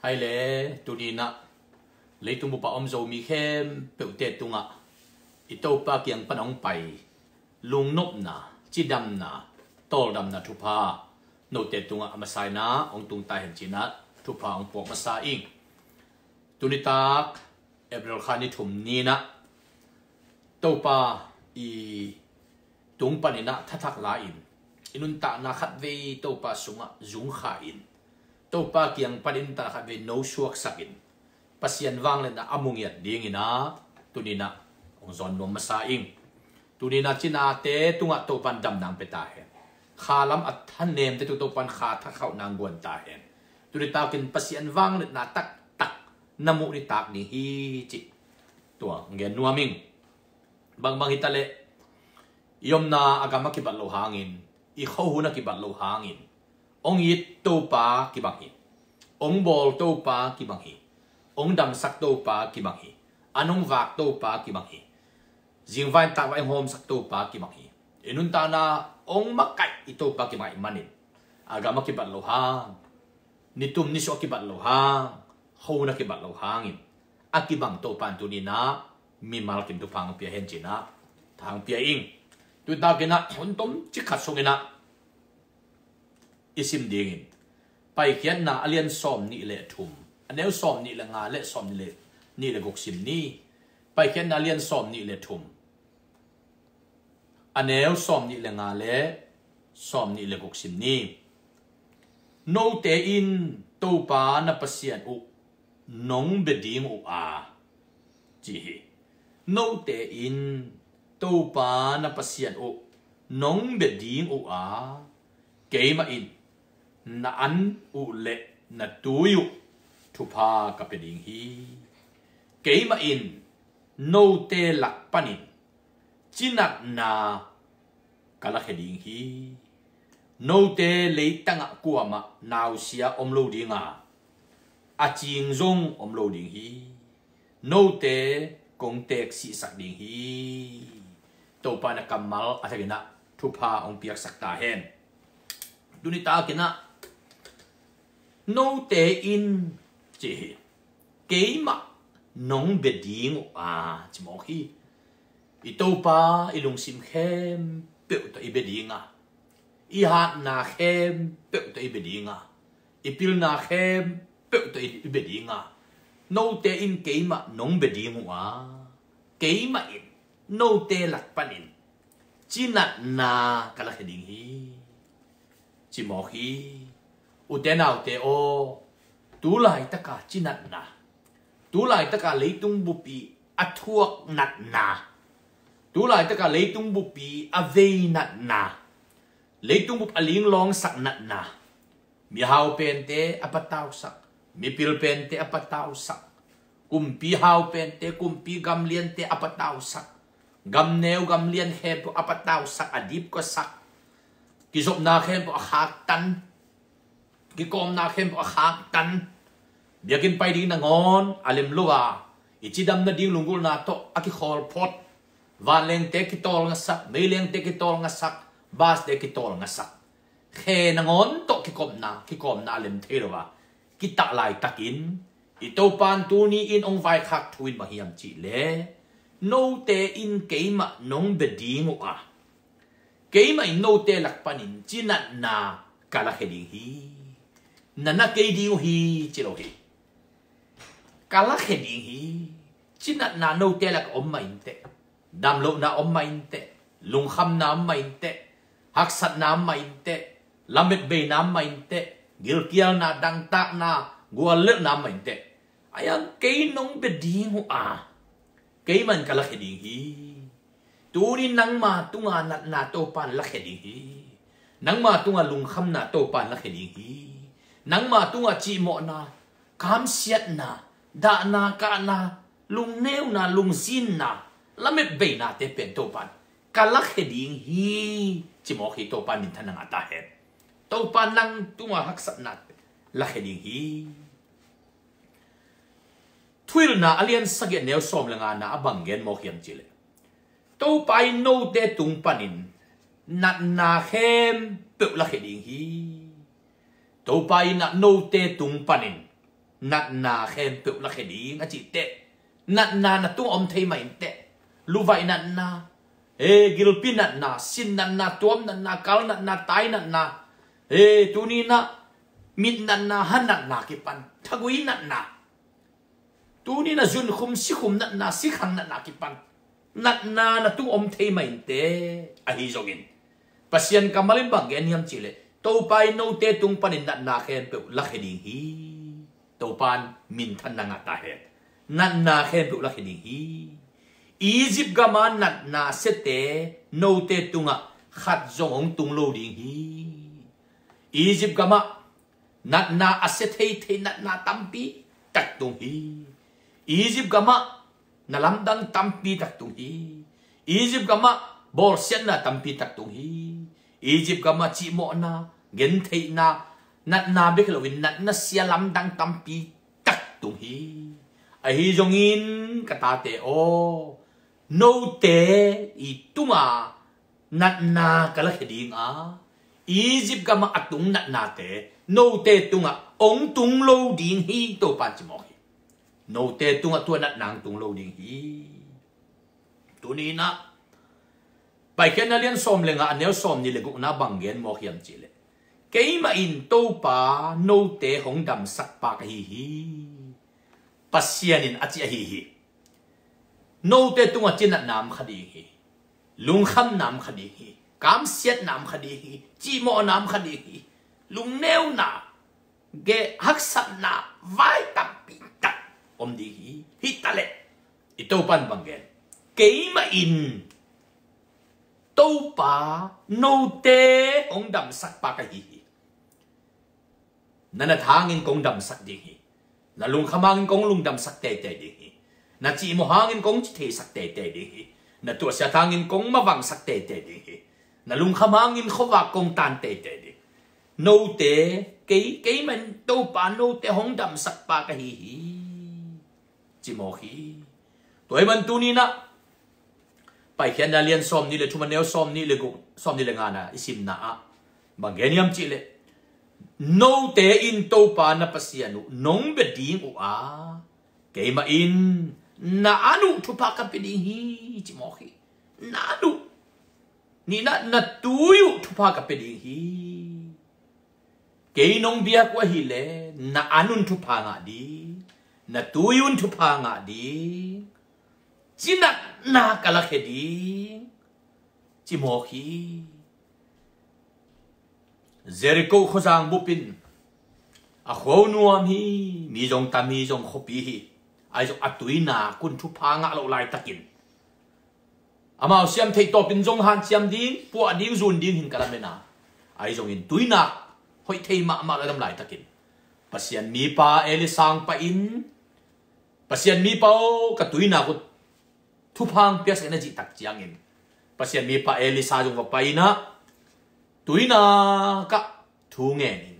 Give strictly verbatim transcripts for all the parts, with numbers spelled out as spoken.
Ai le, tuni-in ah leitung bup a om Zomi khempeuhte tungah i Topa kiang pan hong pai lungnopna, cidamna, tawldamna thupha note tungah a masa-in ah hong tung ta hen ci-in ah thupha hong puak masa ing. Tuni tak April kha ni thum ni-in ah Topa i tung panin ah thathak la-in, i nuntakna khatvei Topa sungah zungkha-in, Topa kiang panin nuntakna khatvei nosuaksakin, Pasian vangliatna a mu ngiat dingin ah tuni-in ah hong zawn nuam masa ing. Tuni-in ah cinate tungah Topa in damna hong pia ta hen. Khalam a thanemte tung Topa in kha thakhauhna hong guan ta hen. Tuni takin Pasian vangliatna taktak na muh ni tak ding hi cih tua hong gen nuam ing. Bangbang hi ta leh, i omna a gam a kibat loh hangin, i khuahun a kibat loh hangin, hong it Topa kibang hi. Hong bawl Topa kibang hi. Hong damsak Topa kibang hi. An hong vak Topa kibang hi. Zingvai takvai hong hawmsak Topa kibang hi. I nuntakna hong makaih i Topa kibang ahih manin, a gam a kibat loh hang, nitum nisuk a kibat loh hang, khuahun a kibat loh hangin, a kibang Topa in tuni-in ah mimal kim thupha hong pia hen ci-in ah tha hong pia ing. Tuni takin ah hun tomcik khat sungin ah i sim dingin, Paikhiatna a lian sawmnih le thum, a neu sawmnih le nga le sawmnih le, nih le guk sim ni. Paikhiatna a lian sawmnih le thum, a neu sawmnih le nga le sawmnih le guk sim ni. Note in Topa na Pasian uh nong bia ding uh a, ci hi. Note in Topa na Pasian uh nong bia ding uh a, keimah in na an uh le na tui uh thupha ka pia ding hi. Keimah in note lak panin cinatna ka lakhia ding hi. Note leitangah kuamah nausia om lo ding a, a cing zong om lo ding hi. Note kong teeksihsak ding hi. Topa in a kammal a thakin ah thupha hong piaksak ta hen. Tuni takin ah note in ci hi. Keimah nong bia ding uh a, ci mawk hi. I Topa i lungsim khempeuh tawh i bia ding a, i hatna khempeuh tawh i bia ding a, i pilna khempeuh tawh i bia ding a, note in keimah nong bia ding uh a, keimah in note lak panin cinatna ka lakhia ding hi, ci mawk hi. Ute naute aw, tu laitaka cinatna, tu laitaka leitung bup i a thuak natna, tu laitaka leitung bup i a vei natna, leitung bup a linglawngsak natna, mihau pente a patausak, mipil pente a patausak, kumpi hau pente, kumpi gamliante a patausak, gamneu gamlian khempeuh a patausak, a dipkuasak, kizopna khempeuh a khaktan, kikawmna khempeuh a khaktan, biakinn pai ding nangawn a lem lo a, i cidam nading lunggulhna tawh a kikhawl phot, vanlengte kitawlngasak, meilengte kitawlngasak, baste kitawlngasak, khe nangawn tawh kikawmna, kikawmna a lem thei lo a, kitah laitakin i Topa in tuni-in hong vaikhak thu in bang hiam cih leh, note in keimah nong bia ding uh a, keimah in note lak panin cinatna ka lakhia ding hi. Na na kei ding uh hi, ci lo hi. Ka lakhia ding hi. Cinatna note lak om mah inteh, damlohna om mah inteh, lungkhamna om mah inteh, haksatna om mah inteh, lametbeina om mah inteh, gilkialna, dangtakna, guallelhna om mah inteh, a iang kei nong bia ding uh a, keimah in ka lakhia ding hi. Tuni nangma tunga natna Topa in lakhia ding hi. Nangma tunga lungkhamna Topa in lakhia ding hi. Nangma tunga cihmawhna, kamsiatna, dahna, kahna, lungneuna, lungzinna, lametbeinate pen Topa in ka lakhia ding hi, ci mawk hi. Topa in minthanna ngah ta hen. Topa in nang tunga haksatna lakhia ding hi. Thuhilhna a lian sagih a neu sawm le ngana ah bang gen mawk hiam cih leh, Topa in note tung panin natna khempeuh lakhia ding hi. Topa in ah note tung panin Natna khempeuh lakhia ding a cih teh, natna na tungah om thei mah inteh. Luvaih natna, e, gilpi natna, sin natna, tuam natna, kal natna, tai natna, e, tuni-in ah mit natna, han natna kipan, thagui natna, tuni-in ah zunkhum sikhum natna, sikhang natna kipan, natna na tungah om thei mah inteh. Ahi zongin Pasian kammal in bang gen hiam cihleh, Topa in note tung panin natna khempeuh lakhia ding hi. Topa in minthanna ngah ta hen. Natna khempeuh lakhia ding hi. Egypt gama natna siate note tungah khat zong hong tung lo ding hi. Egypt gamah natna a sia theithei natna tampi tak tung hi. Egypt gamah na lamdang tampi tak tung hi. Egypt gamah bawlsiatna tampi tak tung hi. Egypt gamah cihmawhna, gentheihna, natna bek hi loin natna sia lamdang tampi tak tung hi. Ahi zongin ka tate aw, note i tunga natna ka lakhia ding a, Egypt gamah a tung natnate note tungah hong tung lo ding hi, Topa in ci mawk hi. Note tungah tua natna hong tung lo ding hi. Tuni-in ah Paikhiatna lian sawm le nga, a neu sawmnih le gukna bang gen mawk hiam cihleh, keimah in Topa note hong damsakpa ka hi hi. Pasian in a ci ahi hi. Note tungah cinatna om kha ding hi. Lungkhamna om kha ding hi. Kamsiatna om kha ding hi. Cihmawhna om kha ding hi. Lungneuna, geh haksatna vai tampi tak om ding hi. Hi taleh i Topa in bang gen, keimah in Topa note hong damsakpa ka hi hi. Na nat hangin kong damsak ding hi. Na lungkham hangin kong lungdamsak teitei ding hi. Na cihmawh hangin kong citheisak teitei ding hi. Na tuahsiat hangin kong mavangsak teitei ding hi. Na lungkham hangin khuavak kong tan teitei ding. Note, kei, keimah in Topa note hong damsakpa ka hi hi, ci mawk hi. Tua ahih man tuni-in ah Paikhiatna lian sawmnih le thum, a neu sawmnih le guk, sawmnih le ngana i simna ah bang gen hiam cihleh, note in Topa na Pasian uh nong bia ding uh a, keimah in na an uh thupha ka pia ding hi, ci mawk hi. Na an uh, nihna, na tui uh thupha ka pia ding hi. Kei nong biak uh ahileh na an un thupha ngah ding, na tui un thupha ngah ding, cinatna ka lakhia ding, ci mawk hi. Jericho khuazang bup in a khua uh nuam hi. Mi zong tam hi, zong khuapi hi. Ahi zong a tuinak un thupha ngah loh laitakin amau siam theih tawpin zong hanciam ding, puah ding, zun ding hin ka lamen a, ahi zongin tuinak hoih thei mahmah lo a dam laitakin Pasian mipa Elisha hong pai-in, Pasian mipa aw, ka tuinak uh thupha hong piasak in, a cih tak ciangin Pasian mipa Elisha zong va pai-in ah tuinak ah thu ngen in,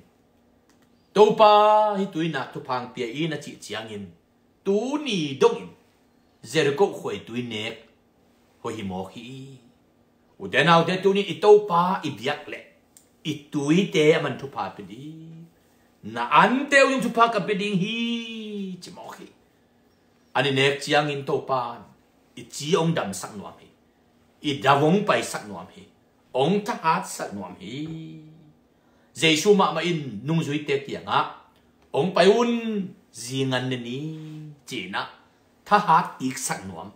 Topa, hih tuinak thupha hong pia in, a cih ciangin tuni dongin Jericho khua i tui nek hoih hi mawk hi. Ute naute, tuni i Topa i biak leh i tuite aman thupha pia ding. Na ante uh in thupha ka pia ding hi, ci mawk hi. An i nek ciangin Topa in i ci hong damsak nuam hi. I dam hong paisak nuam hi. Hong thahatsak nuam hi. Jesu mahmah in nungzuite kiangah, hong pai un, zingan ne ni, ci-in ah thahat kiksak nuam,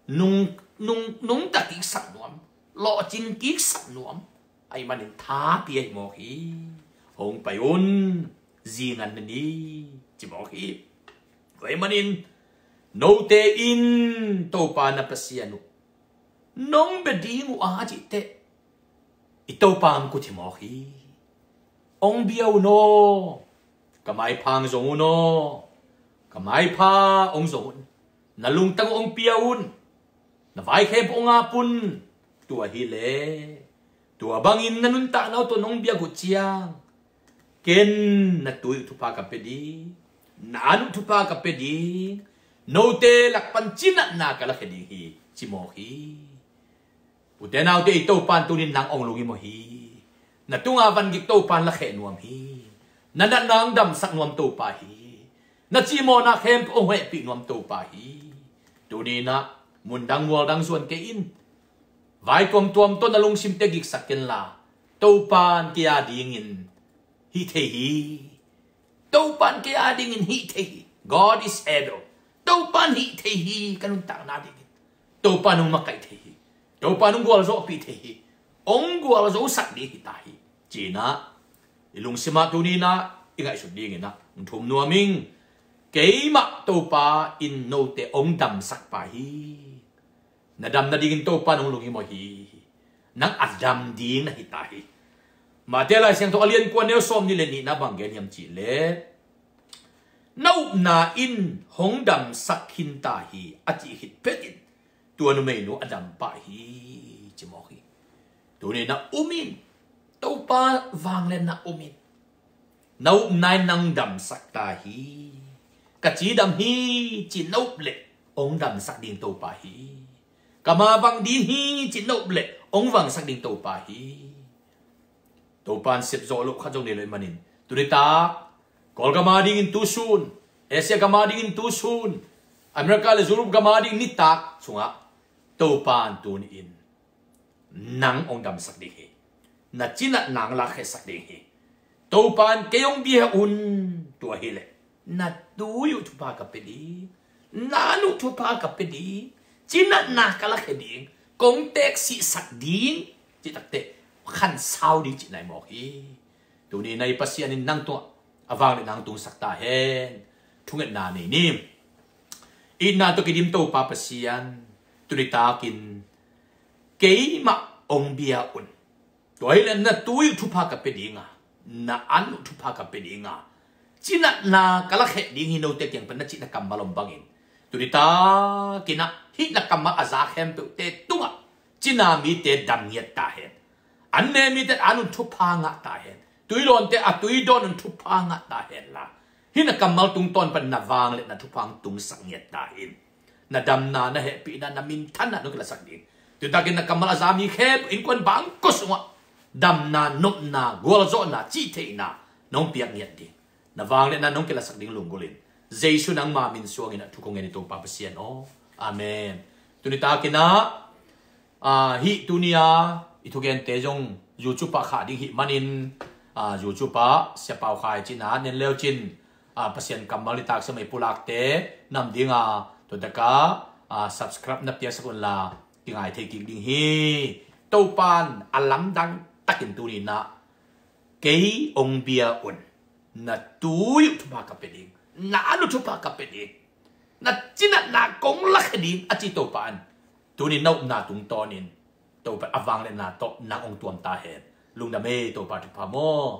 nung, nung, nungta kiksak nuam, lawhcing kiksak nuam, ahih manin tha pia hi mawk hi. Hong pai un, zingan ne ni, ci mawk hi. Tua ahih manin note in Topa na Pasian uh nong bia ding uh a, cih teh i Topa hong kut hi mawk hi. Hong bia un aw, ka maipha hong zong un aw, ka maipha hong zong un. Na lungtang uh hong pia un, na vaikhep uh hong ap un. Tua hileh, tua bangin na nuntakna uh tawh nong biak uh ciang, ken na tui uh thupha ka pia ding, na an uh thupha ka pia ding, note lak pan cinatna ka lakhia ding hi, ci mawk hi. Ute naute, i Topa in tunin nang hong lungim uh hi. Na tunga van gik Topa in lakhia nuam hi. Na natna hong damsak nuam Topa hi. Na cimawhna khempeuh hong hehpih nuam Topa hi. Tuni-in ah mundang mualdang zuan kei in. Vai tuamtuam tawh na lungsimte giksak kenla, Topa in kei a dingin hih thei hi. Topa in kei a dingin hih thei hi. God is able. Topa in hih thei hi, ka nuntakna dingin. Topa in hong makaih thei hi. Topa in hong gualzawhpih thei hi. Hong gualzosak ding hi ta hi, ci-in ah i lungsim ah tuni-in ah i ngaihsut dingin ah hong thum nuam ing. Keimah Topa in note hong damsak pa hi. Na dam nadingin Topa in hong lunghimawh hi. Nang a dam ding na hi ta hi. Mate Lai Siangtho a lian kua neu sawmnih le nihna bang gen hiam cih leh, na upna in hong damsak khin ta hi, a cih khit phetin tua numeinu a dam pah hi, ci mawk hi. Tuni-in ah um in. Topa vangliatna um in. Na upna in nang damsak ta hi. Ka cidam hi, ci-in na up leh hong damsak ding Topa hi. Ka mavang ding hi, ci-in na up leh hong vangsak ding Topa hi. Topa in sepzawh loh khat zong nei lo ahih manin, tuni tak Kawl gam a dingin tu sun, Asia gam a dingin tu sun, America le Europe gam a ding nitak sungah Topa in tuni-in nang hong damsak ding hi. Na cinatna hong lakkhiatsak ding hi. Topa in kei hong bia un, tua hileh na tui uh thupha ka pia ding, na an uh thupha ka pia ding, cinatna ka lakhia ding, kong teeksihsak ding, cih takteh khansau ding cihna hi mawk hi. Tuni-in ah i Pasian in nang tungah a vangliatna hong tungsak ta hen. Thungetna nei ni. Itna tawh kidim Topa Pasian, tuni takin keimah hong bia un. Tua hileh na tui uh thupha ka pia ding a, na an uh thupha ka pia ding a, cinatna ka lakhia ding hi, note kiang pan na cihna kammal om bangin, tuni takin ah hih na kammal a za khempeuhte tungah cina mite dam ngiat ta hen. An ne mite an un thupha ngah ta hen. Tuidawnte a tuidawn un thupha ngah ta hen la, hih na kammal tungtawn pan na vangliatna thupha hong tungsak ngiat ta in. Na damna, na hehpihna, na minthanna nong kilatsak ding. Tuni takin na kammal a za mi khempeuh innkuan bangkua sungah damna, nopna, gualzawhna, cihtheihna nong piak ngiat ding, na vangliatna nong kilatsak ding lunggulh in, Jesu nangma min suangin ah thu kong ngen hi Topa Pasian aw. Amen. Tuni takin ah, ah, hih tuni a i thugente zong YouTube ah khah ding hih manin, ah, YouTube ah Sia Pau Khai cihna nen leu cin, ah, Pasian kammal nitak siamah i pulakte nam ding a, tua tak ah, ah, subscribe na piaksak unla kingai thei kik ding hi. Topa in a lamdang takin tuni-in ah kei hong bia un. Na tui uh thupha ka pia ding, na an uh thupha ka pia ding, na cinatna kong lakhia ding, a ci Topa in tuni na upna tungtawnin Topa a vangliatna tawh nang hong tuam ta hen. Lungdam e, Topa thupha maw.